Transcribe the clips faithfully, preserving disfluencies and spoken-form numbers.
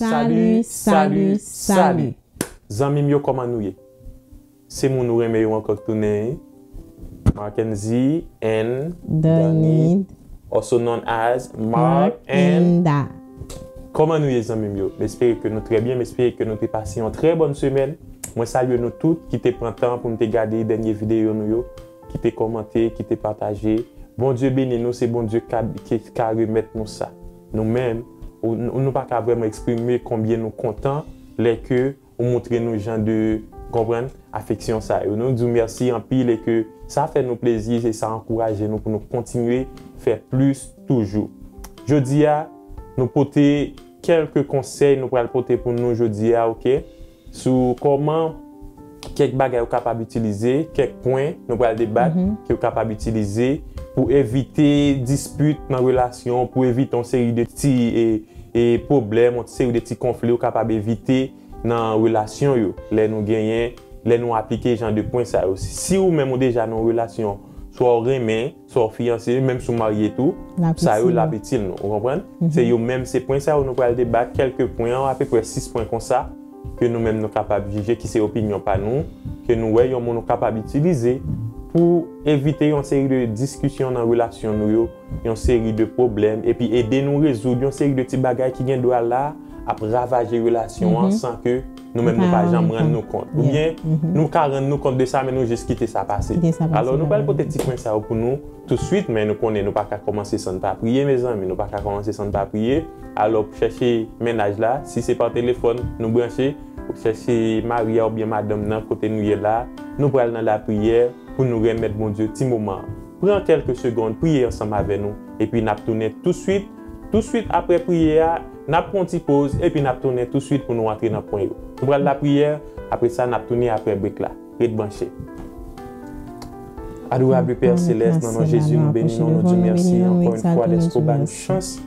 Salut, salut, salut. Zanmi m yo, kòman nou ye? Se moun ou renmen yo ankò k tounen, wi. Markenzie and Danid, also known as Mark and Da. Kòman nou ye, zanmi m yo? M espere ke nou trè byen, m espere ke nou te pase yon trè bòn semèn. Mwen salye nou tout ki te pran tan pou n te gade dènye videyo nou yo, ki te kòmante, ki te pataje. Bondye beni nou, se Bondye k ka, ki ka remèt nou sa. Nou menm, ou, nou pa ka vrèman eksprime konbyen nou kontan lè ke ou montre nou jan de, konprann, afeksyon sa yo. Nou di w mèsi anpil e ke sa fè nou plezi e sa ankouraje nou pou nou kontinye fè plis toujou. Jodi a, nou pote kèlke konsèy nou pral pote pou nou jodi a, oke? Sou kòman kèk bagay ou kapab itilize, kèk pwen nou pral debat ke ou kapab itilize pou evite dispit nan relasyon, pou evite yon seri de ti, e, e pwoblèm, yon seri de ti konfli ou kapab evite nan relasyon yo, lè nou genyen, lè nou aplike jan de pwen sa yo. Si ou menm ou deja nan yon relasyon, swa w renmen, swa w fiyanse, menm si w marye tou, sa yo l ap itil nou, ou konprann? Se yo menm, se pwen sa yo nou pral debat, kèlke pwen, apeprè sis pwen konsa, ke nou menm nou kapab jije, ki se opinyon pa nou, ke nou wè yon moun ou kapab itilize pou evite yon seri de diskisyon nan relasyon nou yo, yon seri de pwoblèm, epi ede nou rezoud yon seri de ti bagay ki gen dwa la ap ravaje relasyon an san ke nou menm nou pa janm rann nou kont. Oubyen, nou ka rann nou kont de sa, men nou jis kite sa pase. Alò, nou pral pote ti pwen sa yo pou nou touswit, men nou konnen nou pa ka kòmanse san n pa priye, mezanmi, nou pa ka kòmanse san n pa priye. Alò, chèche mennaj la, si se pa telefòn nou branche, chèche mari a oubyen madanm nan kote nou ye la, nou pral nan lapriyè pou nou remèt Bondye ti moman an. Pran kèlke segonn, priye ansanm avè nou, epi n ap tounen touswit. Touswit apre priyè a, n ap pran yon ti poz, epi n ap tounen touswit pou nou antre nan pwen yo. Nou pral lapriyè, apre sa, n ap tounen apre brek la. Ret branche. Adorable Père Céleste, nan non Jezi, nou beni nou, nou di w mèsi ankò yon fwa dèske w ba nou chans,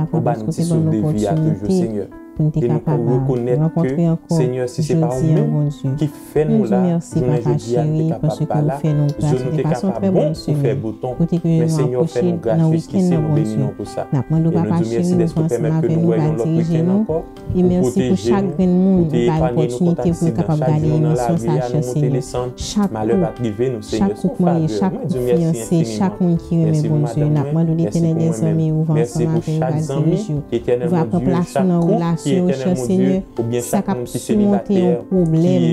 ou ba nou ti souf de vi a toujou, Senyè. E nou rekonèt ke, Senyè, si se pa ou menm ki fè nou la, jounen jodi a, nou te kapab pa la, zye nou te kapab bon pou fè bouton. Men, Senyè, w fè nou gras jiskisi, nou beni non pou sa. E nou di w mèsi dèske w pèmèt ke nou wè yon lòt wikenn ankò. Ou pwoteje nou, ou te epanye nou kont aksidan. Chak jou nan lavi a, nou monte desann, malè pa t rive nou, Senyè, se yon favè. Mwen di w mèsi enfiniman. Mèsi pou madanm mwen, mèsi pou mwen menm, mèsi pou chak zanmi, Etènèl Bondye, chak koup ki, Etènèl Bondye, oubyen chak moun ki selibatè, ki,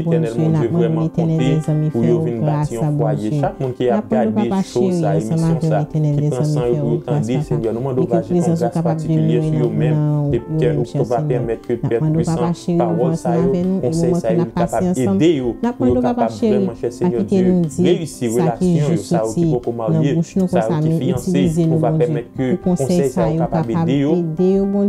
Etènèl Bondye, vrèman konte pou yo vin bati yon fwaye. Chak moun ki ap gade show sa, emisyon sa, ki pran san yo pou yo tande, Senyè, nou mande w va jete yon gras patikilye sou yo menm, ke ou va pèmèt ke pèt pwisan pawòl sa yo, konsèy sa yo, li kapab ede yo, pou yo kapab vrèman, chè Senyè Dye, reyisi relasyon yo, sa yo ki poko marye, sa yo ki fiyanse, ou va pèmèt ke konsèy sa yo kapab ede yo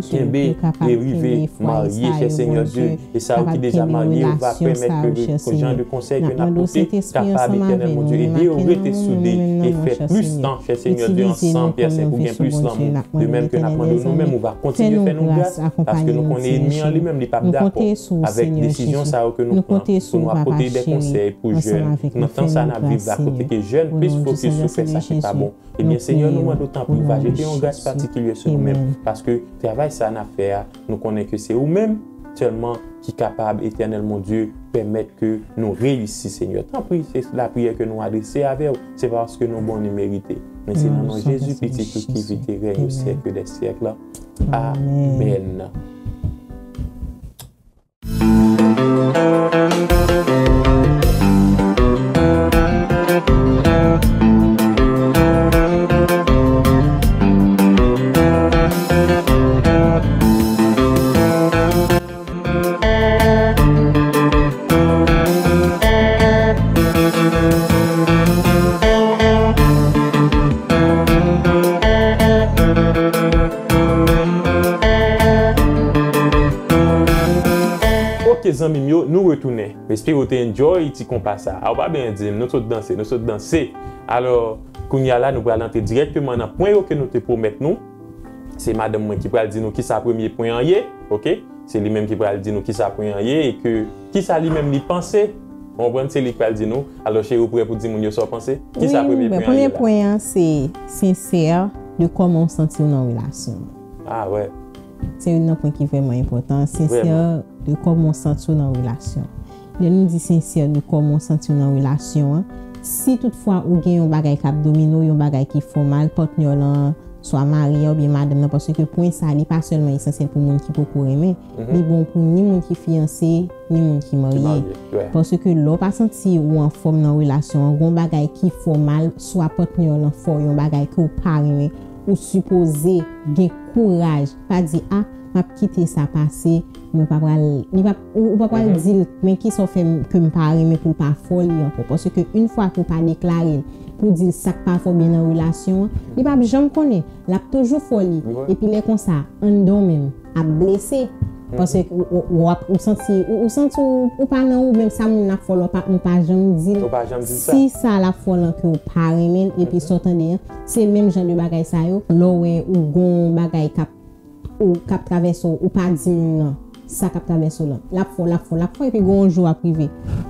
kenbe e rive marye, chè Senyè Dye. E sa yo ki deja marye, ou va pèmèt ke jan de konsèy ke n ap pote kapab, Etènèl Bondye, ede yo rete soude e fè plis tan, chè Senyè Dye, ansanm, Pè Sent, pou gen plis lanmou. De menm ke n ap mande w, nou menm, ou va kontinye fè nou gras, paske nou konnen ènmi an li menm, li p ap dakò avèk desizyon sa yo ke nou pran, pou nou ap pote de konsèy pou jèn. Nan tan sa n ap viv la, kote ke jèn plis fokis sou fè sa ki pa bon. Ebyen, Senyè, nou mande w tanpri, ou va jete yon gras patikilye sou nou menm, paske travay sa n ap fè a, nou konnen ke se ou menm sèlman ki kapab, Etènèl Bondye, pèmèt ke nou reyisi, Senyè. Tanpri, se lapriyè ke nou adrese avè w, se pa paske nou bon ni merite, men se nan non Jezi, Pitit ou ki viv e règne au siècle des siècles. Amèn. Ok, zanmi m yo, nou retounen. M espere w te enjoy ti konpa sa. A, ou pa byen di m, nou sot danse, nou sot danse. Alò, kounye a la, nou pral antre dirèkteman nan pwen yo ke nou te pwomèt nou. Se madanm mwen ki pral di nou kisa premye pwen an ye, ok? Se li menm ki pral di nou kisa pwen an ye e ke kisa li menm li panse. Ou konprann? Se li k pral di nou. Alò, cheri, ou prè pou di moun yo sa w panse? Kisa premye pwen an ye la? Wi, ben, premye pwen an, se sensè de kòman w santi w nan relasyon an. Ah, wè. Se youn nan pwen ki vrèman enpòtan. Sensè de kòman w santi w nan relasyon. Lè nou di sensè de kòman w santi w nan relasyon an, si toutfwa ou gen yon bagay k ap domine w, yon bagay ki fè w mal, patnè w lan, swa mari a oubyen madanm nan, paske pwen sa, li pa sèlman esansyèl pou moun ki poko renmen, li bon pou ni moun ki fiyanse, ni moun ki marye. Paske lè w pa santi ou anfòm nan relasyon an, gon bagay ki fè w mal, swa patnè w lan fè w yon bagay ke w pa renmen, ou sipoze gen kouraj, pa di, a, m ap kite sa pase, mwen pa pral, li pa, ou, ou pa pral di l, men kisa w fè m, ke m pa renmen pou l pa fè w li ankò. Paske yon fwa ke w pa deklare l, pou w di l sa k pa fè w byen nan relasyon an, li p ap janm konnen. L ap toujou fè w li. Epi lè konsa, anndan w menm ap blese. Paske ou, ou, ou ap, ou santi, ou, ou santi ou, ou pa nan ou, menm sa moun nan ap fè w la, ou pa, ou pa janm di l. Ou pa janm di l sa. Si sa l ap fè w lan ke w pa renmen l, epi sa w tande an, se menm jan de bagay sa yo. Lè w wè ou gon bagay k ap, ou, k ap travèse w, ou pa di moun nan sa k ap travèse w lan. L ap fè w, l ap fè w, l ap fè w, epi gon yon jou w ap rive.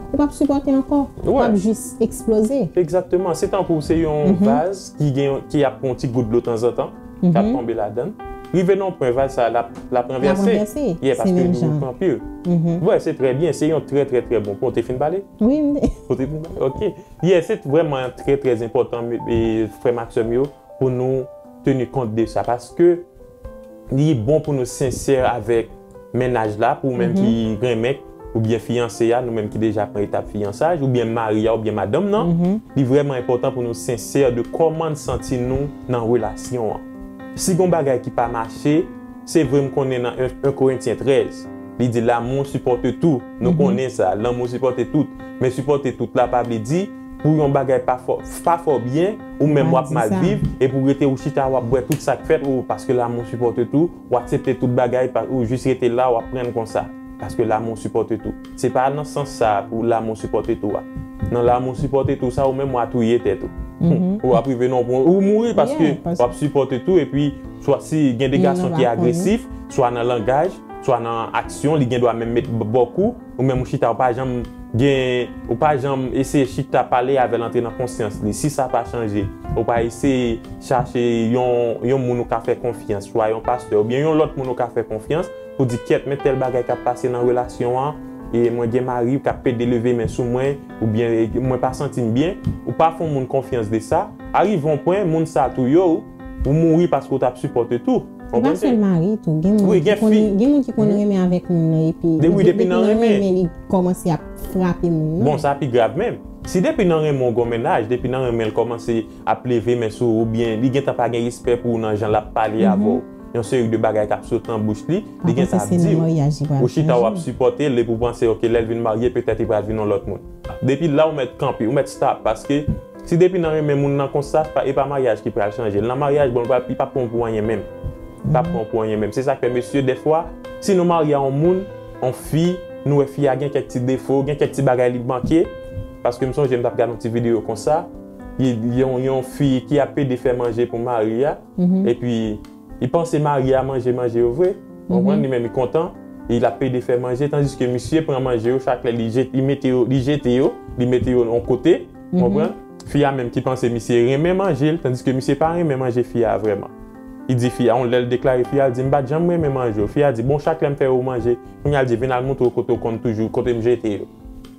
Ou p ap sipòte ankò. Ou ap jis eksploze. Egzakteman. Se tankou se yon vaz ki gen, ki ap pran yon ti gout dlo tanzantan, k ap tonbe ladan l. Rive nan yon pwen, vaz sa a, l ap, l ap ranvèse. L ap ranvèse. Yeah, paske li ap pran pye. Wè, se trè byen. Se yon trè, trè, trè bon pwen. Ou te fin pale? Wi, m te. Ou te fin pale? Ok. Yeah, se vrèman trè, trè enpòtan, e, frè m ak sè m yo, pou nou teni kont de sa. Paske li bon pou nou sensè avèk mennaj la, pou ou menm ki renmen, oubyen fiyanse a, nou menm ki deja pran etap fiyansaj, oubyen mari a, oubyen madanm nan, li vrèman enpòtan pou nou sensè de kòman n santi nou nan relasyon an. Si gon bagay ki pa mache, se vre m konnen nan en, en Korentyen trèz, li di, l'amour supporte tout. Nou konnen sa, l'amour supporte tout. Men sipòte tout la pa vle di pou yon bagay pa fè, pa fè w byen, ou menm w ap mal viv, epi w rete ou chita w ap bwè tout sa k fèt, ou, paske l'amour supporte tout, w aksepte tout bagay, pa, ou jis rete la, w ap pran l konsa. Paske l'amour supporte tout. Se pa nan sans sa pou l'amour supporte tout a. Nan l'amour supporte tout sa, ou menm w a touye tèt ou. Ou ap rive nan yon pwen, ou mouri paske w ap sipòte tout, epi swa si gen de gason ki agresif, swa nan langaj, swa nan aksyon, li gen dwa menm met bò kou, ou menm ou chita, ou pa janm gen, ou pa janm eseye chita pale avè l, antre nan konsyans li. Si sa pa chanje, ou pa eseye chache yon, yon moun ou ka fè konfyans, swa yon pastè, oubyen yon lòt moun ou ka fè konfyans, pou di, kyèt, men tèl bagay k ap pase nan relasyon an, e mwen gen mari k ap pede leve men sou mwen, oubyen, e, mwen pa santi m byen, ou pa fè yon moun konfyans de sa, arive yon pwen, moun sa touye w, ou mouri paske w t ap sipòte tou. Ou pa sèl mari tou, gen moun ki konn, gen moun ki konn renmen avèk moun nan, epi depi nan renmen li kòmanse ap frape moun nan. Bon, sa pi grav menm. Si depi nan renmen w gon mennaj, depi nan renmen l kòmanse ap leve men sou ou, oubyen li gentan pa gen respè pou ou nan jan l ap pale avè w, yon seri de bagay k ap sot nan bouch li, li gentan ap di w, ou chita w ap sipòte l, epi w panse, ok, lè l vin marye, petèt li pral vin yon lòt moun. Depi la, ou mèt kanpe, ou mèt stop, paske si depi nan renmen moun nan konsa, se pa, e pa maryaj ki pral chanje l. Nan maryaj, bon, li p ap pran w pou anyen menm. Li p ap pran w pou anyen menm. Se sa k fè, mesye, dèfwa, si nou marye a yon moun, yon fi, nou wè fi a gen kèk ti defo, gen kèk ti bagay li manke, paske m sonje m t ap gade yon ti videyo konsa, y-, yon, yon fi ki ap pede fè manje pou mari a, epi li panse mari a manje manje yo vre. Ou konprann? Li menm li kontan, e l ap pede fè manje, tandiske misye pran manje yo, chak lè li jete, li mete yo, li jete yo, li mete yo yon kote. Ou konprann? Fi a menm ki panse misye renmen manje l, tandiske misye pa renmen manje fi a vrèman. Li di fi a, yon lè l deklare fi a, l di, "M pa t janm renmen manje w." Fi a di, "Bon, chak lè m fè yo manje, kounye a l di, 'Vin al montre w kote w konn toujou, kote m jete yo.'"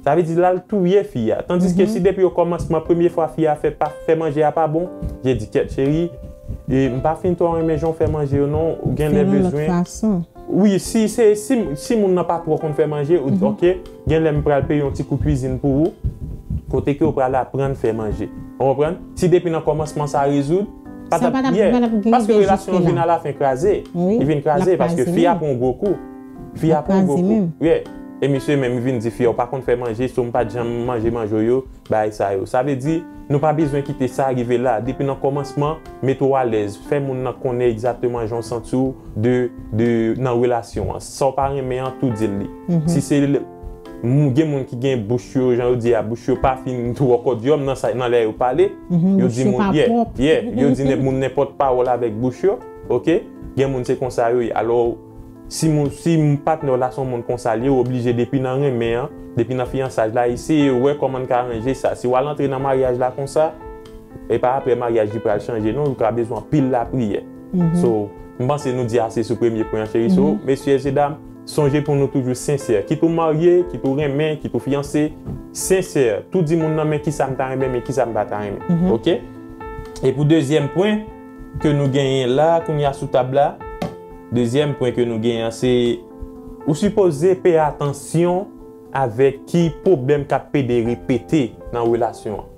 Sa vle di l al touye fi a. Tandiske si depi okòmansman, premye fwa fi a fè, pa fè manje a pa bon, li di, "Kyèt, cheri, e, m pa fin twò renmen jan w fè manje yo non, ou genlè bezwen." Wi, si se, si, si moun nan pa twò konn fè manje, ou di, "Ok, genlè m pral peye yon ti kou kwizin pou ou, kote ke w pral aprann fè manje." Ou konprann? Si depi nan kòmansman sa rezoud, pa t ap, yeah, paske relasyon an vin alafen kraze. Li vin kraze paske fi a pran yon gwo kou. Fi a pran yon gwo kou. Yeah. E misye menm vin di fi a, "Ou pa konn fè manje, so m pa t janm manje manje w yo, bagay sa yo." Sa vle di, nou pa bezwen kite sa rive la. Depi nan kòmansman, mete w alèz. Fè moun nan konnen egzakteman jan w santi w de, de, nan relasyon an. Sa w pa renmen an, tou di l li. Si se l-, moun, gen moun ki gen bouch yo, jan yo di a, bouch yo pa fin twò kòdyòm nan sa, nan lè yo pale, yo di moun, yeah, yeah, yo di moun nenpòt pawòl avèk bouch yo, ok? Gen moun se konsa yo ye. Alò, si moun, si patnè w la se yon moun konsa l ye, ou oblije depi nan renmen an, depi nan fiyansaj la, eseye wè kòman n ka ranje sa. Si w al antre nan maryaj la konsa, e pa apre maryaj li pral chanje, non, ou ka bezwen anpil lapriyè. So, M panse nou di ase sou premye pwen an, cheri. So, mesye e dam, sonje pou nou toujou sensè. Kit ou marye, kit ou renmen, kit ou fiyanse, sensè. Tou di moun nan, men kisa m ta renmen, men kisa m pa ta renmen. Oke? E pou dezyèm pwen ke nou genyen la, kounye a sou tab la, dezyèm pwen ke nou genyen an, se ou sipoze peye atansyon avèk ki pwoblèm k ap pede repete nan relasyon an.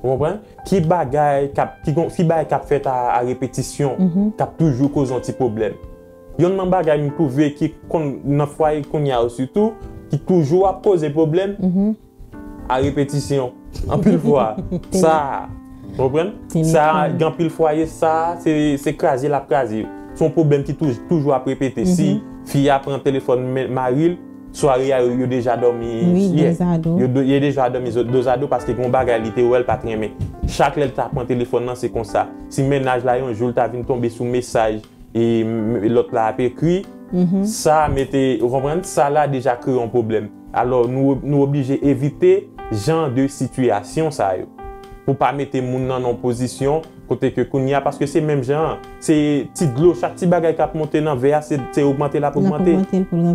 Ou konprann? Ki bagay k ap, ki gon, ki bagay k ap fèt a, a repetisyon, k ap toujou koze yon ti pwoblèm. Yonn nan bagay m twouve ki konn nan fwaye kounye a yo sitou, ki toujou ap koze pwoblèm, a repetisyon. Anpil fwa, sa, ou konprann? Sa, gen anpil fwaye, sa, se, se kraze l ap kraze. Se yon pwoblèm ki touj-, toujou ap repete. Si fi a pran telefòn men, mari l, sware a, yo, yo deja dòmi, wi, yeah, dozado. Yo, do- yo deja dòmi zo- dozado paske gen yon bagay li te wè l pa t renmen. Chak lè l ta pran telefòn nan, se konsa. Si mennaj la, yon jou, l ta vin tonbe sou mesaj, e m- lòt la ap ekri, sa mete, ou konprann, sa la deja kreye yon pwoblèm. Alò, nou, nou oblije evite jan de sitiyasyon sa yo. Pou pa mete moun nan nan yon pozisyon kote ke kounye a, paske se menm jan an, se ti dlo, chak ti bagay k ap monte nan vè a, se, se ogmante l ap ogmante.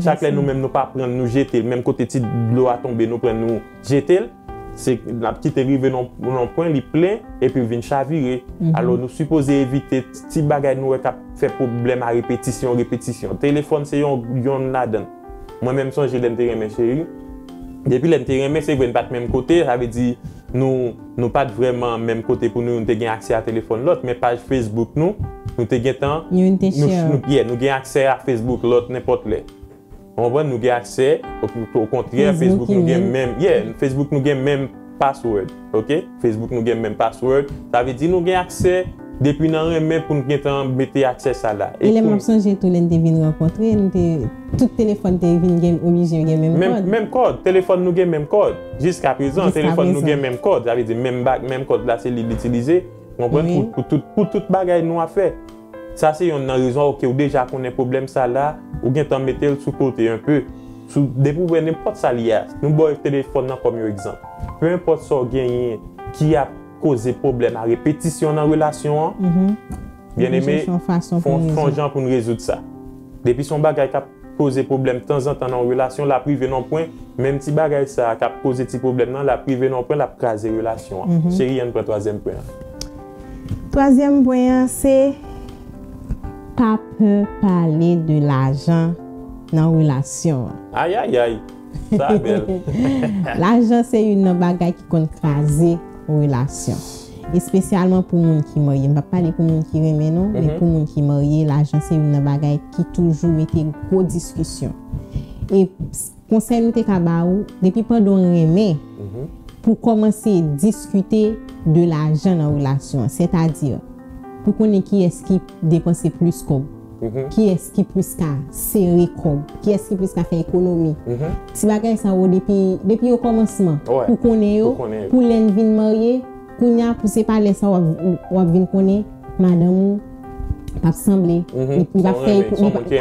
Chak lè nou menm nou pa pran l, nou jete l, menm kote ti dlo a tonbe, nou pran l, nou jete l, se, n ap kite l rive nan, nan yon pwen, li plen, epi l vin chavire. Alò, nou sipoze evite ti bagay nou wè k ap fè pwoblèm a repetisyon, repetisyon. Telefòn se yon, yonn ladan l. Mwen menm sonje lè m te renmen cheri. Depi lè m te renmen, se vre n pa t menm kote, sa vle di nou, nou pa t vrèman menm kote pou nou, nou te gen aksè a telefòn lòt, men paj Facebook nou, nou te gentan, nou, nou, yeah, nou gen aksè a Facebook lòt nenpòt lè. Ou konprann? Nou gen aksè, o, o kontrè, Facebook nou gen menm, yeah, Facebook nou gen menm password, oke? Facebook nou gen menm password, sa vle di nou gen aksè depi nan renmen pou n gentan mete aksè sa la. E lè m ap sonje tou, lè n te vin rankontre, n te, tout telefòn te vin gen, oblije gen menm kòd. Menm kòd, telefòn nou gen menm kòd. Jiska prezan, telefòn nou gen menm kòd, sa vle di menm ba- menm kòd la se li l itilize, ou konprann? Pou, pou tout, pou tout bagay nou ap fè. Sa se yonn nan rezon, oke, ou deja konnen pwoblèm sa la, ou gentan mete l sou kote enpe. Sou, depi ou wè nenpòt sa li ye a, nou ba w telefòn nan kòm yon egzanp. Pe enpòt sa w genyen ki ap koze pwoblèm a repetisyon nan relasyon an, byeneme, fè yon jan pou n rezoud sa. Depi se yon bagay k ap koze pwoblèm tanzantan nan yon relasyon, l ap rive nan yon pwen, menm ti bagay sa a k ap koze ti pwoblèm nan, l ap rive nan yon pwen, l ap kraze relasyon an. Cheri, ann pran twazyèm pwen an. Twazyèm pwen an, se pa pè pale de lajan nan relasyon an. Ayayay, sa bèl. Lajan se youn nan bagay ki konn kraze relasyon. Espesyalman pou moun ki marye. M p ap pale pou moun ki renmen non, men pou moun ki marye, lajan se youn nan bagay ki toujou mete gwo diskisyon. E konsèy nou te ka ba ou, depi pandan w renmen, pou kòmanse diskite de lajan nan relasyon an, sètadi, pou konnen kiyès ki depanse plis kòb, kiyès ki plis ka sere kòb, kiyès ki plis ka fè ekonomi. Ti bagay sa yo depi, depi okòmansman, pou konnen yo, pou lè n vin marye, kounye a, pou se pa lè sa w ap, w ap vin konnen madanm ou p ap sanble. Li p ap fè,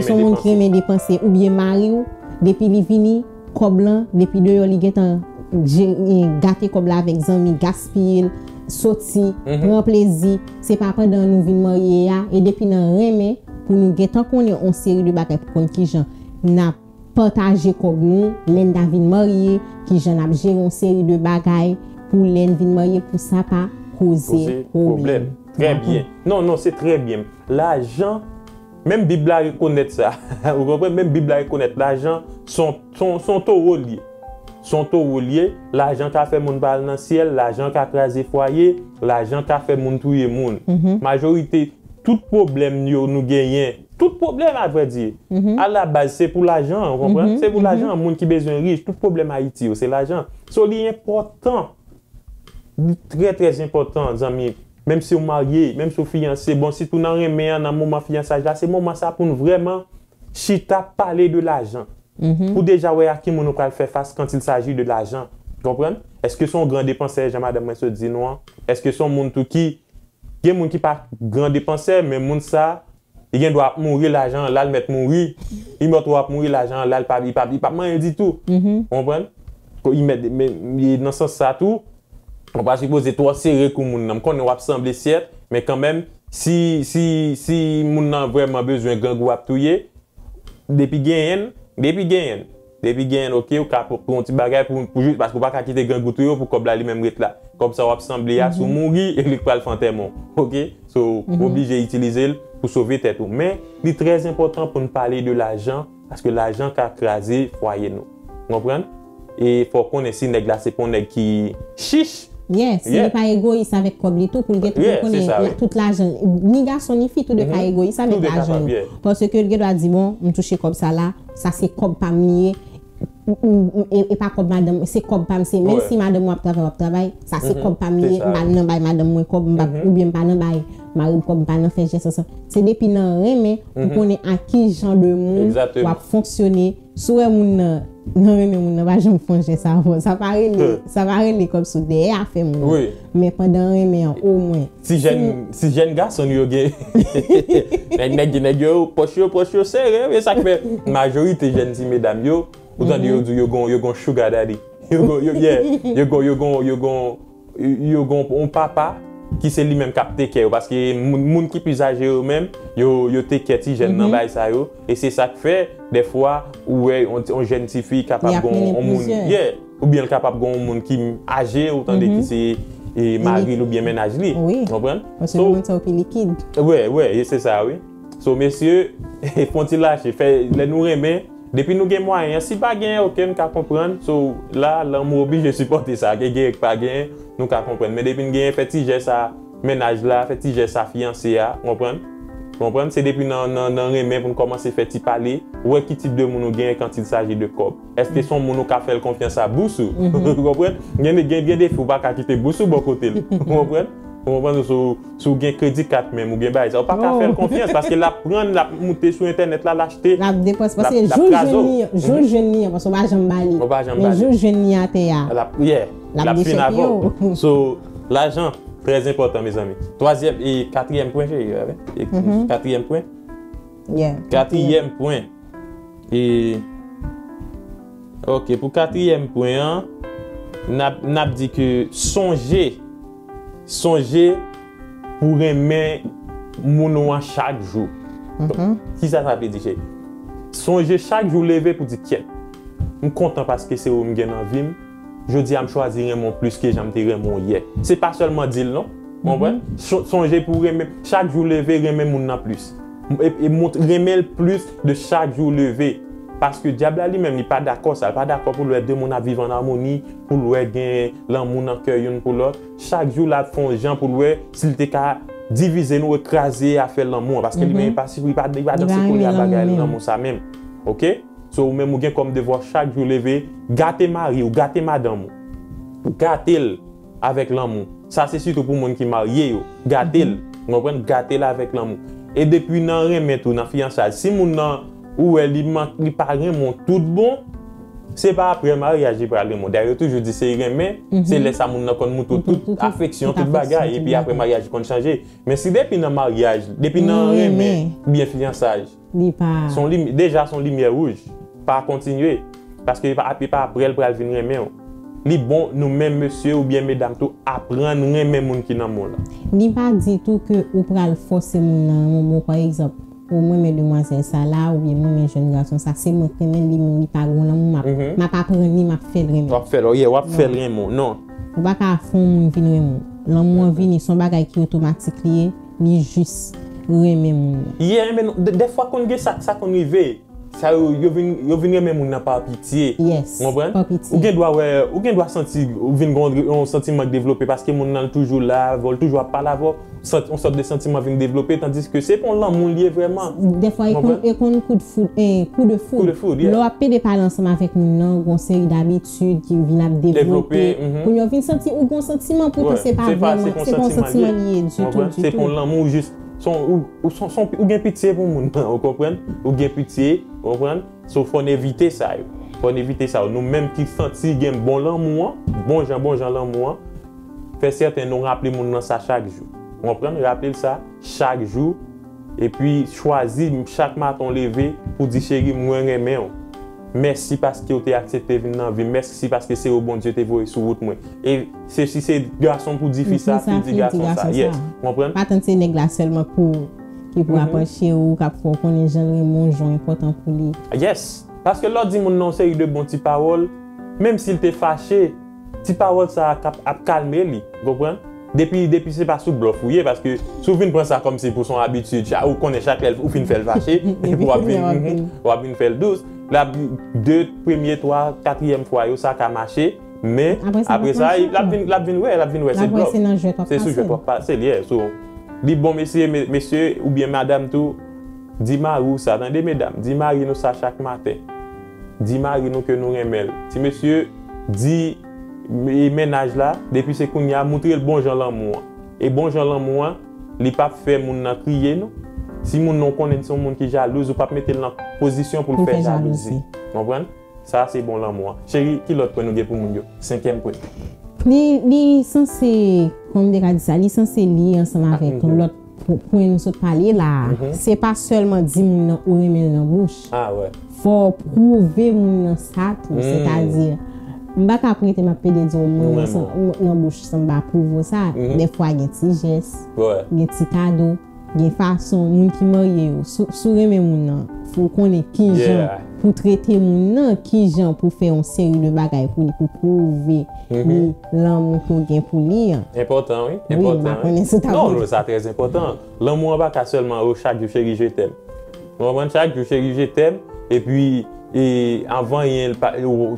se yon moun ki renmen depanse, oubyen mari w, depi li vini, kòb lan, depi deyò li gentan gate kòb la avèk zanmi, gaspiye l, soti, pran plezi. Se pa pandan nou vin marye a, e depi nan renmen, pou nou gentan konnen yon seri de bagay pou konn kijan n ap pataje kòb nou, lè n ta vin marye, kijan n ap jere yon seri de bagay pou lè n vin marye, pou sa pa koze pwoblèm. Trè byen. Non, non, se trè byen. Lajan, menm Bib la rekonèt sa. Ou konprann? Menm Bib la rekonèt lajan se yon, se yon, se yon towo l ye. Se yon towo l ye. Lajan ka fè moun pa al nan syèl, lajan ka kraze fwaye, lajan ka fè moun touye moun. Majorite tout pwoblèm yo nou genyen, tout pwoblèm, avrèdi, alabaz, se pou lajan, ou konprann? Se pou lajan, moun ki bezwen rich, tout pwoblèm Ayiti yo, se lajan. So, li enpòtan, li trè, trè enpòtan, zanmi, menm si w marye, menm si w fiyanse, bon, sitou nan renmen an, nan moman fiyansaj la, se moman sa pou n vrèman chita pale de lajan. Pou deja wè a ki moun ou pral fè fas quand il s'agit de lajan. Konprann? Èske se yon gran depansè, jan madanm mwen sot di nou an? Èske se yon moun tou ki Gen moun ki pa gran depansè, men moun sa, li gen dwa ap mouri, lajan an la, l mèt mouri. Li mèt ap mouri, lajan an la, li pa, li pa, li pa manyen ditou. Ou konprann? Ko-, li mèt, men, men nan sans sa tou, ou pa sipoze twò sere kou moun nan. M konnen w ap sanble syèt, men kanmenm, Si, si, si moun nan vrèman bezwen grangou ap touye, depi genyen, depi genyen, depi genyen, ok, ou ka pran yon ti bagay pou, pou jis, paske ou pa ka kite grangou touye w pou kòb la li menm ret la. Kòb sa w ap sanble a, si w mouri, e li k pral fè antèman w, ok? So, ou oblije itilize l pou sove tèt ou. Men, li trè enpòtan pou n pale de lajan, paske lajan ka kraze fwaye nou. Ou konprann? E fò w konnen si nèg la se pa yon nèg ki chich. Yeah, si li pa egoyis avèk kòb li tou, pou l gen tou, yeah, ou konnen, tout lajan, ni gason ni fi, tou de ka egoyis avèk lajan yo. Paske l gen dwa di, bon, m touche kòb sa la, sa se kòb pa m li ye, m, m, m, e, e pa kòb madanm, se kòb pa m, se, menm si madanm w ap travay, w ap travay, sa se kòb pa m li ye, m pa nan bay madanm mwen kòb, m pa, oubyen m pa nan bay mari m kòb, m pa nan fè jès ansanm. Se depi nan renmen, pou konnen a ki jan de moun w ap fonksyone, si w wè moun nan, nan renmen moun nan, pa janm fè yon jès avè w. Sa pa rele, sa pa rele kòb sou dèyè afè moun nan. Men pandan renmen an, omwen. Ti jèn, ti jèn gason yo gen, nèg, nèg, nèg yo, pòch yo, pòch yo sere, wi, e sa k fè majorite jèn ti medam yo, ou tande yo di yo gon, yo gon sugar daddy. Yo gon, yo, yeah, yo gon, yo gon, yo gon, yo gon yon papa ki se li menm k ap take care yo, paske moun, moun ki pi aje yo menm, yo, yo take care ti jèn nan, bagay sa yo, e se sa k fè, dèfwa, ou wè yon, yon jèn tifi kapab gon yon moun, yeah, oubyen l kapab gon yon moun ki aje, ou tande, ki se, e, mari l oubyen mennaj li, konprann? Paske moun sa yo pi likid. Wè, wè, e se sa, wi. So, mesye, fè yon ti lache, fè, lè nou renmen, depi nou gen mwayen an, si pa gen, ok, n ka konprann. So, la, lanmou oblije sipòte sa, ke gen k pa gen, nou ka konprann. Men depi n genyen, fè ti jès a mennaj la, fè ti jès a fiyanse a, w konprann? W konprann? Se depi nan, nan, nan renmen pou n kòmanse fè ti pale, wè ki tip de moun ou genyen quand il s'agit de kòb. Èske se yon moun ou ka fè l konfyans a bous ou? Ou konprann? Gen, gen, gen de fi ou pa ka kite bous ou bò kote l. Ou konprann? Ou konprann? So, si w gen kredi kat menm, ou gen bagay sa, ou pa ka fè l konfyans, paske l ap pran, l ap moute sou entènèt la, l achte, l ap depanse, paske jou l jwenn li an, jou l jwenn li an, paske w pa janm ba li. Ou pa janm ba li. Men jou l jwenn li atè a, l ap, yeah, l ap fin avè w. So, lajan, trè enpòtan, mezanmi. Twazyèm, e katriyèm pwen, cheri, e katriyèm pwen. Yeah, katriyèm pwen. E, ok, pou katriyèm pwen an, n ap, n ap di ke sonje, sonje pou renmen moun ou an chak jou. Kisa sa vle di, cheri? Sonje chak jou leve pou di, kyèt, m kontan paske se ou m gen nan vi m. Jodi a, m chwazi renmen w plis ke jan m te renmen w yè. Se pa sèlman di l, non. Ou konprann? Cho-, sonje pou w renmen, chak jou leve, renmen moun nan plis. E, e mont-, renmen l plis de chak jou leve. Paske dyab la li menm, li pa dakò sa. Li pa dakò pou l wè de moun ap viv an amoni, pou l wè gen lanmou nan kè youn pou lòt. Chak jou, l ap fè yon jan pou l wè si l te ka divize nou e kraze afè lanmou an. Paske li menm, li pa, li pa, li pa danse koulye a bagay lanmou sa menm. Ok? So, ou menm, ou gen kòm devwa chak jou leve, gate mari w, gate madanm ou. Gate l avèk lanmou. Sa se sitou pou moun ki marye yo. Gate l. Ou konprann? Gate l avèk lanmou. E depi nan renmen tou, nan fiyansay, si moun nan, ou wè li man-, li pa renmen w tout bon, se pa apre maryaj li pral renmen w. Dayè, yo toujou di se renmen, se lè sa moun nan konn montre w tout afeksyon, tout bagay, epi apre maryaj li konn chanje. Men si depi nan maryaj, depi nan renmen, oubyen fiyansay, li pa, se yon lim-, deja se yon limyè wouj. Pa kontinye. Paske e pa, e pa apre l pral vin renmen w. Li bon, nou menm mesye oubyen medam tou, aprann renmen moun ki nan men w lan. Li pa di tou ke ou pral fòse moun nan renmen w. Bon, pa egzanp, ou, m renmen demwazèl sa la, oubyen m renmen jèn gason sa, se mwen k renmen l, li menm li pa gen lanmou, m ap, m ap aprann li, m ap fè l renmen w. W ap fè l, oh yeah, w ap fè l renmen w. Non. Ou pa ka fè yon moun vin renmen w. Lanmou an vini, se yon bagay ki otomatik li ye, li jis renmen moun nan. Yeah, men de, dèfwa konn gen sa, sa konn rive. Sa yo, yo vin, yo vin renmen moun nan pa pitye. Yes, ou konprann? Pa pitye. Ou gen dwa wè, ou gen dwa santi, ou vin gen yon, yon santiman k devlope paske moun nan toujou la avè w, l toujou ap pale avè w. Sant-, yon sòt de santiman vin devlope, tandiske se pa yon lanmou l ye vrèman. Dèfwa, e konn, e konn kou de foud, eh, kou de foud. Kou de foud, yeah. Lè w ap pede pale ansanm avèk moun nan, gen yon seri dabitid ki vin ap devlope. Devlope. Kounye a w vin santi ou gen yon santiman, poutan se pa vrèman, se pa yon santiman li ye ditou, ditou. Se pa yon lanmou, jis, se yon, ou, ou, se yon, se yon, ou gen pitye pou moun nan, ou konprann? Ou gen pitye, ou konprann? So, fò n evite sa yo. Fò n evite sa yo. Nou menm ki santi gen bon lanmou an, bon jan, bon jan lanmou an, fè sèten nou raple moun nan sa chak jou. Ou konprann? Raple l sa chak jou. Epi chwazi chak maten w leve pou di, cheri, mwen renmen w. mèsi paske w te aksepte vin nan vi m, mèsi paske se ou Bondye te voye sou wout mwen. E se si se gason pou di fi sa, fi di gason sa. Yes, ou konprann? Pa tann se nèg la sèlman pou ki pou apanche ou, k ap fè w konnen jan l renmen w, jan w enpòtan pou li. Yes. Paske lè w di moun nan yon seri de bon ti pawòl, menm si l te fache, ti pawòl sa a k ap, ap kalme li, ou konprann? Depi, depi se pa sou blòf ou ye, paske si w vin pran sa kòmsi pou se yon abitid, cha-, ou konnen chak lè ou fin fè l fache, epi w ap vin, w ap vin fè l dous. L ap de, premye, twa, katriyèm fwa yo, sa ka mache, men apre sa, l ap vin, l ap vin wè, l ap vin wè se blòf. Se sou jwèt w ap pase l, yeah. So, li bon, mesye, mesye, oubyen madanm tou, di mari w sa, tande medam, di mari nou sa chak maten. Di mari nou ke nou renmen l. Ti mesye, di e mennaj la, depi se kounye a, moutre l bon jan lanmou an. E bon jan lanmou an, li p ap fè moun nan kriye non. Si moun nan w konnen se yon moun ki jalouz, ou p ap mete l nan pozisyon pou l fè jalouzi. Konprann? Sa se bon lanmou an. Cheri, ki lòt pwen nou gen pou moun yo? Senkyèm pwen. Li, li sanse, kòm m te ka di sa, li sanse li ansanm avèk lòt pwen nou sot pale la a. Se pa sèlman di moun nan ou renmen l nan bouch. Fò w pwouve moun nan sa tou. Sètadi, m pa ka ap rete m ap pede di w mwen nan bouch san m pa pwouve w sa. Dèfwa gen ti jès, gen ti kado, gen fason moun ki marye yo. Si w renmen moun nan, fò w konnen kijan pou trete moun nan, kijan pou fè yon seri de bagay pou li, pou pwouve li lanmou ke w gen pou li an. Enpòtan, wi. Enpòtan, wi. Non, non, sa trè enpòtan. Lanmou an pa ka sèlman, o, chak jou, cheri, je t'aime. Ou konprann? Chak jou, cheri, je t'aime. Epi, e, anvan yen,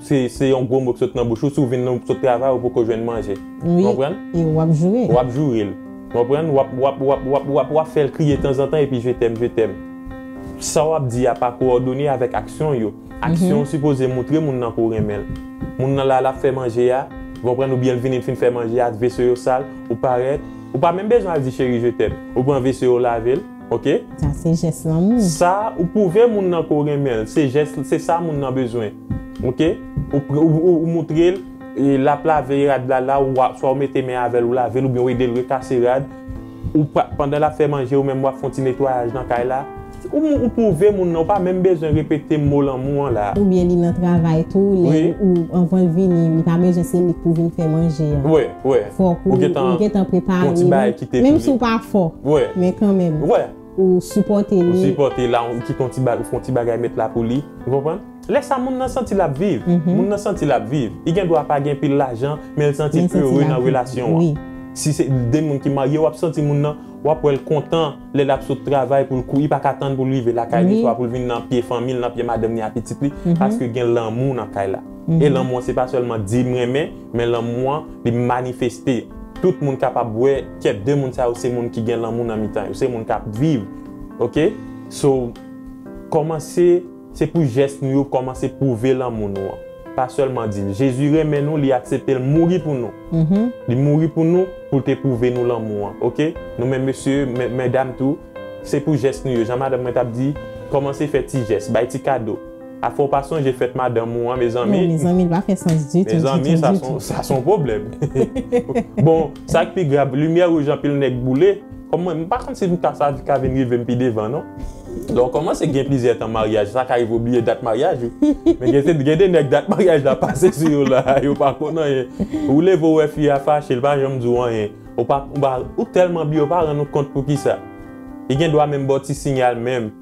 se, se yon gwo mo k sot nan bouch ou, si w vin nan, sot travay, ou poko jwenn manje. Ou konprann? E w ap joure l. W ap joure l. Ou konprann? W ap, w ap, w ap, w ap, w ap, w ap fè l kriye tanzantan, epi je t'aime, je t'aime. Sa w ap di a pa kowòdone avèk aksyon yo. Aksyon yo sipoze moutre moun nan ke w renmen l. Moun nan la, l ap fè manje a, ou konprann, oubyen l vini, l fin fè manje a, veso yo sal, ou parèt, ou pa menm bezwen al di cheri je t'aime. Ou pran veso yo, lave l, oke? Sa se jès lanmou. Sa, ou pwouve moun nan ke w renmen l. Se jès, se sa moun nan bezwen. Oke? Ou, ou, ou, ou moutre l, e, l ap lave rad la, la, ou, swa ou mete men avè l, ou lave l, oubyen ou ede l rekase rad. Ou pa, pandan l ap fè manje, ou menm w ap fè yon ti netwayaj nan kay la. Ou, ou pwouve moun nan, ou pa menm bezwen repete mo lanmou an la. Oubyen li nan travay tou, lè ou, anvan l vini, li pa bezwen se li k pou vin fè manje an. Fòk ou, ou gentan prepare li. Menm si w pa fò, men kanmenm. Ou sipòte li. Ou sipòte l, ou kite yon ti ba-, ou fè yon ti bagay, met la pou li. Ou konprann? Lè sa, moun nan santi l ap viv. Moun nan santi l ap viv. Li gen dwa pa gen pil lajan, men l santi l ere nan relasyon an. Si se de moun ki marye, w ap santi moun nan, w ap wè l kontan lè l ap sot travay pou l kou-, li pa ka tann pou l rive lakay li, swa pou l vin nan pye fanmi l, nan pye madanm li ak pitit li, paske gen lanmou nan kay la. E lanmou an, se pa sèlman di m renmen, men lanmou an, li manifeste. Tout moun kapab wè kèk de moun sa yo se moun ki gen lanmou nan mitan yo, se moun k ap viv. Oke? So, kòmanse, se pou jès nou yo kòmanse pwouve lanmou nou an. Pa sèlman di l. Jezi renmen nou, li aksepte l mouri pou nou. Li mouri pou nou, pou l te pwouve nou lanmou an. Oke? Nou menm mesye, men-, medam tou, se pou jès nou yo. Jan madanm mwen t ap di, kòmanse fè ti jès, bay ti kado. Afè w pa sonje fèt madanm ou an, mezanmi. Non, mezanmi, li pa fè sans ditou, ditou, ditou. Mezanmi, sa se yon, sa se yon pwoblèm. Bon, sa k pi grav, limyè wouj anpil nèg boule. Kòm mwen, m pa konn si m ka, sa ka vin rive m pi devan, non. Lè w kòmanse gen plizyè tan maryaj, sa ka rive w bliye dat maryaj ou. Men gen, gen de nèg dat maryaj la pase sou yo la, yo pa konn anyen. Ou leve w wè fi a fache, l pa janm di w anyen. Ou pa, ou pa, ou tèlman bliye, ou pa rann ou kont poukisa. Li gen dwa menm ba w ti siyal menm.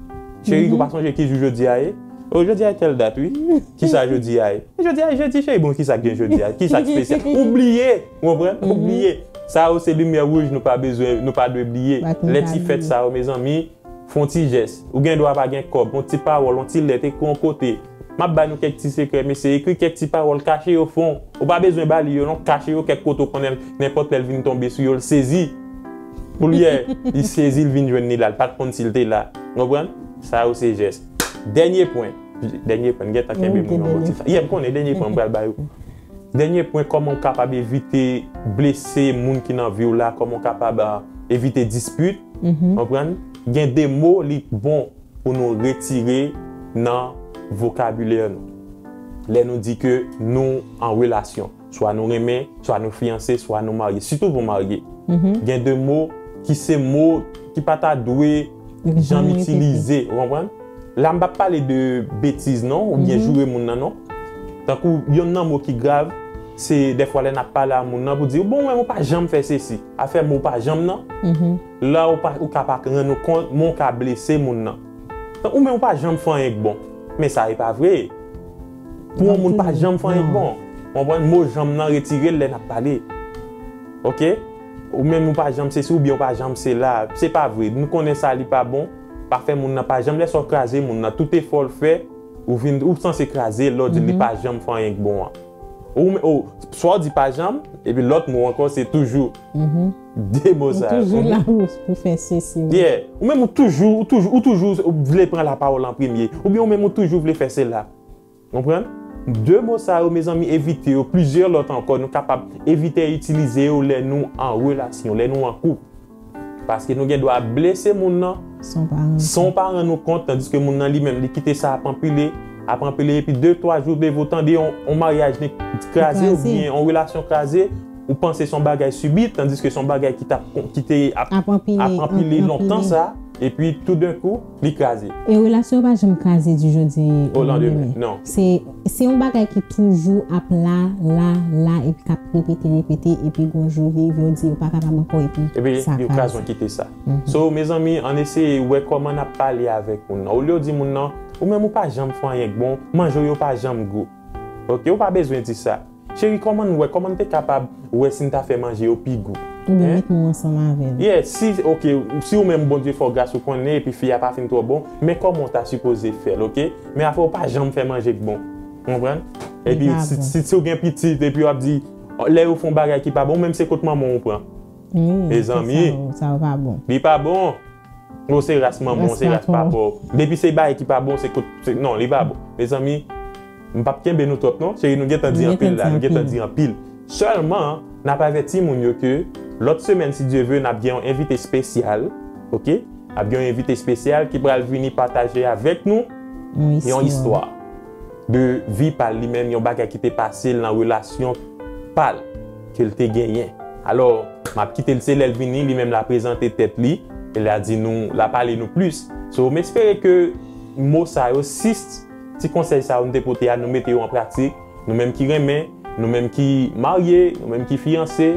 Cheri, ou pa sonje ki jou jodi a ye? O, jodi a e tèl dat, wi. Kisa jodi a e? Jodi a e jedi, cheri. Bon, kisa k gen jodi a? Kisa k espesyal? Ou bliye, ou konprann? Ou bliye. Sa yo se limyè wouj nou pa bezwen, nou pa dwe bliye. Lè ti fèt sa yo, mezanmi, fè yon ti jès. Ou gen dwa pa gen kòb, yon ti pawòl, yon ti lèt, ekri yon kote. M ap ba nou kèk ti sekrè, mesye, ekri kèk ti pawòl, kache yo fon. Ou pa bezwen ba li yo, non, kache yo kèk kote w konnen nenpòt lè l vin tonbe sou yo, l sezi. Pou l yè, li sezi, l vin jwenn li la, l pa t konn si l te la. Ou konprann? Sa yo se jès. Dènye pwen. Dènye pwen, m gentan kenbe moun nan bò ti fa. Yeah, m konnen dènye pwen, m pral ba yo. Dènye pwen, kòman w kapab evite blese moun ki nan vi w la, kòman w kapab, ah, evite dispit, konprann? Gen de mo li bon pou nou retire nan vokabilè nou. Lè nou di ke nou an relasyon, swa nou renmen, swa nou fiyanse, swa nou marye, sitou pou marye. Gen de mo ki se mo ki pa ta dwe janm itilize, ou konprann? La m p ap pale de betiz non, oubyen joure moun nan non. Tankou yonn nan mo ki grav, se dèfwa lè n ap pale a moun nan pou di, bon, ou menm ou pa janm fè sesi. Afè mo pa janm nan, la ou pa, ou ka pa rann ou kont, men ou ka blese moun nan. Ou menm ou pa janm fè anyen k bon. Men sa e pa vre. Pou yon moun pa janm fè anyen k bon. Konprann? Mo janm nan retire l lè n ap pale. Oke? Ou menm ou pa janm sesi oubyen ou pa janm sela. Se pa vre. Nou konnen sa li pa bon. Pa fè moun nan pa janm, lè sa w kraze moun nan, tout efò l fè, ou vin, ou sanse kraze l, lè w di li pa janm fè anyen k bon an. Ou, ou, swa w di pa janm, epi lòt mo ankò se toujou. De mo sa yo. Ou toujou la pou, pou fè sesi, wi. Yeah. Ou menm ou toujou, ou toujou, ou toujou vle pran lapawòl an premye. Oubyen ou menm ou toujou vle fè sela. Konprann? De mo sa yo, mezanmi, evite yo. Plizyè lòt ankò, nou kapab evite itilize yo lè nou an relasyon, lè nou an koup. Paske nou gen dwa blese moun nan san w pa rann ou kont, tandiske moun nan li menm, li kite sa ap anpile, ap anpile, epi de, twa jou, de, ou tande yon, yon maryaj li kraze oubyen yon relasyon kraze, ou panse se yon bagay sibit, tandiske se yon bagay ki t ap, ki te ap, ap anpile lontan sa, epi toudenkou, li kraze. E relasyon pa janm kraze di jodi o landemen. Non. Se, se yon bagay ki toujou ap la, la, la, epi k ap repete, repete, epi gon jou rive, yo di yo pa kapab ankò, epi sa kraze. Epi yo kraze, kite sa. So, mezanmi, ann eseye wè kòman n ap pale avèk moun nan. Olye w di moun nan, ou menm ou pa janm fè anyen k bon, manje w yo pa janm gou. Oke, ou pa bezwen di sa. Cheri, kòman n wè, kòman n te kapab wè si n ta fè manje yo pi gou? Oubyen met nou ansanm avè l. Yeah, si, oke, si ou menm Bondye fè w gras ou konnen, epi fi a pa fin twò bon, men kòman w ta sipoze fè l, oke? Men afè w pa janm fè manje k bon. Ou konprann? Epi si, si, si w gen pitit, epi w ap di, lè yo fè yon bagay ki pa bon, ou menm se kot manman w ou pran. Mezanmi, sa yo pa bon. Li pa bon. Ou se ras manman w, se ras papa w. Depi se bagay ki pa bon, se kot, se, non, li pa bon. Mezanmi, m p ap kenbe nou twòp non. Cheri, nou gentan di anpil la, nou gentan di anpil. Sèlman, n ap avèti moun yo ke lòt semèn, si Dye ve, n ap gen yon envite espesyal, oke? N ap gen yon envite espesyal ki pral vini pataje avèk nou yon istwa de vi pa l li menm, yon bagay ki te pase l nan relasyon pa l ke l te genyen. Alò, m ap kite l, se lè l vini, li menm l a prezante tèt li, e l a di nou, l a pale nou plis. So, m espere ke mo sa yo, sis ti konsèy sa yo m te pote a, nou mete yo an pratik. Nou menm ki renmen, nou menm ki marye, nou menm ki fiyanse,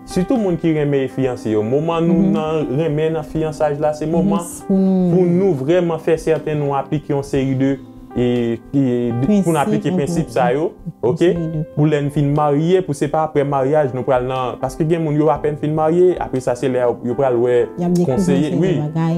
sitou moun ki renmen e fiyanse yo. Moman nou nan renmen nan fiyansaj la, se moman pou nou vrèman fè sèten nou aplike yon seri de e, e, de, pou n aplike prensip sa yo, oke? Pou lè n fin marye, pou se pa aprè maryaj nou pral nan, paske gen moun yo apèn fin marye, apre sa se lè yo, yo pral wè konseye, wi,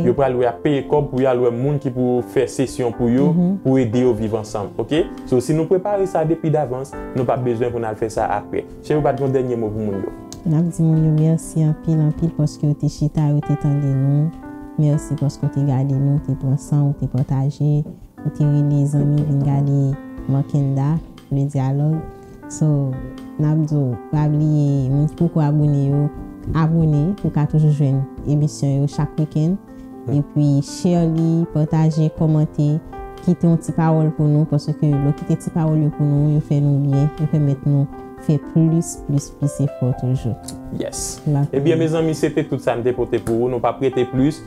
yo pral wè ap peye kòb pou y al wè moun ki pou fè sesyon pou yo, pou ede yo viv ansanm, oke? So, si nou prepare sa depi davans, nou p ap bezwen pou n al fè sa aprè. Cheri, ou pa t gen yon dènye mo pou moun yo? N ap di moun yo mèsi anpil, anpil paske yo te chita, yo te tande nou. Mèsi paske w te gade nou, w te pran san w, w te pataje. Ou te rele zanmi vin gade Makenda, le dyalòg. So, n ap di w, pa bliye, moun ki poko abone yo, abone pou w ka toujou jwenn emisyon yo chak wikenn. Epi, share li, pataje, kòmante, kite yon ti pawòl pou nou, paske lè w kite ti pawòl yo pou nou, yo fè nou byen, yo pèmèt nou fè plis, plis, plis efò toujou. Yes. Ebyen, mezanmi, se te tout sa n te pote pou ou. Nou p ap rete plis.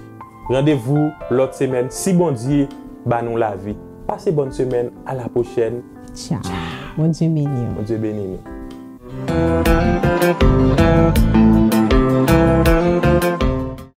Randevou lòt semèn, si Bondye ba nou lavi. Pase bòn semèn, a la pwochèn. Tchao. Bondye beni w. Bondye beni nou.